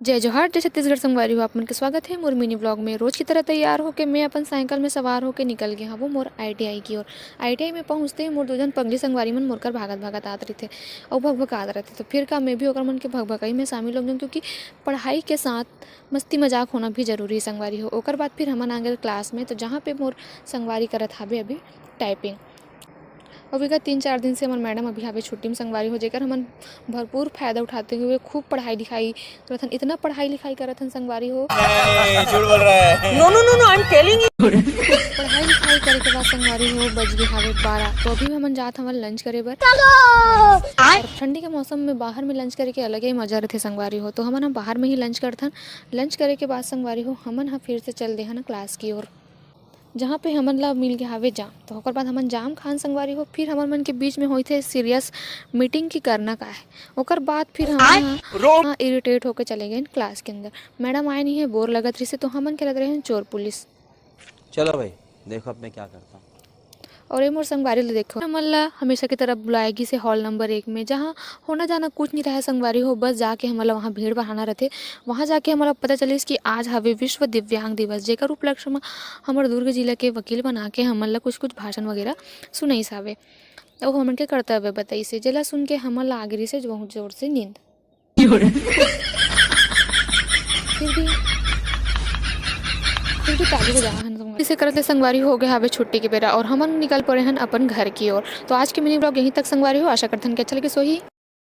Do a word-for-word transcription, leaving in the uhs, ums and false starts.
जय जोहार, जय छत्तीसगढ़ संगवारी हो, आप मन के स्वागत हे मोर mini vlog में। रोज की तरह तैयार होके मैं अपन साइकिल में सवार होके निकल गे हवों मोर ITI की ओर। ITI में पहुंचते ही मोर दू झन पगली संगवारी मन मोर कर भागत भागत आत रहिथे अउ भकभकात रहिथे, तो फिर का मैं भी ओकर मन के भकभकाई में शामिल हो गेंव, क्योंकि पढ़ाई के साथ मस्ती मजाक होना भी जरूरी हे संगवारी हो। ओकर बाद फिर हमन आ गेन class में, तो जहाँ पे मोर संगवारी करत हावे अभी typing। अउ विगत तीन चार दिन से हमर madam अभी हावे छुट्टी में संगवारी हो, जेकर हमन भरपूर फायदा उठाते हुए खूब पढ़ाई लिखाई करत हन, इतना पढ़ाई लिखाई करत हन संगवारी हो। ए, झूठ बोल रहा है। No, no, no, no, I am telling you। पढ़ाई लिखाई करे के बाद संगवारी हो बज गे हावे बारह, तो अभी हमन जात हवन lunch करे बर। और ठंडी के मौसम में बाहर में lunch करे के अलग ही मजा रहिथे संगवारी हो, तो हमन ह बाहर में ही lunch करथन। Lunch करे के बाद संगवारी हो हमन ह फिर से चल दे हन class की ओर, जहाँ पे हमन ला मिल गे हावे जाम। तो ओकर बाद हमन जाम खान संगवारी हो, फिर हमन मन के बीच में होइथे serious meeting की करना का हे। ओकर बाद फिर हमन ह, हाँ, irritate होके चले गेन class के अंदर। Madam आए नहीं हे, bore लगत रहिसे, तो हमन खेलत रहेन चोर पुलिस। चलो भाई, देखो अब मैं क्या करता हूँ। और ये मोर संगवारी ले देखो, हमन ला हमेशा की तरह बुलाए गिस हे hall number एक में, जहाँ होना जाना कुछ नहीं रहे संगवारी हो, बस जाके हमन ला वहाँ भीड़ बढ़ाना रहिथे। वहाँ जाके हमन ला पता चलिस कि आज हवे विश्व दिव्यांग दिवस, जेकर उपलक्ष्य में हमर दुर्ग जिला के वकील बना के हमन ला कुछ कुछ भाषण वगैरह सुनाइस हावे। अउ हमन के कर्तव्य बताइस हे, जेला सुन के हमन ला आ गे रिहिस हे बहुत जोर से नींद। फिर भी, फिर भी ताली बजा हन संगवारी। इसे करते संगवारी हो गे हावे छुट्टी के बेरा और हमन निकल पड़े हन अपन घर की ओर। तो आज के mini vlog यहीं तक संगवारी हो। आशा करथन कि अच्छा लगे सोही।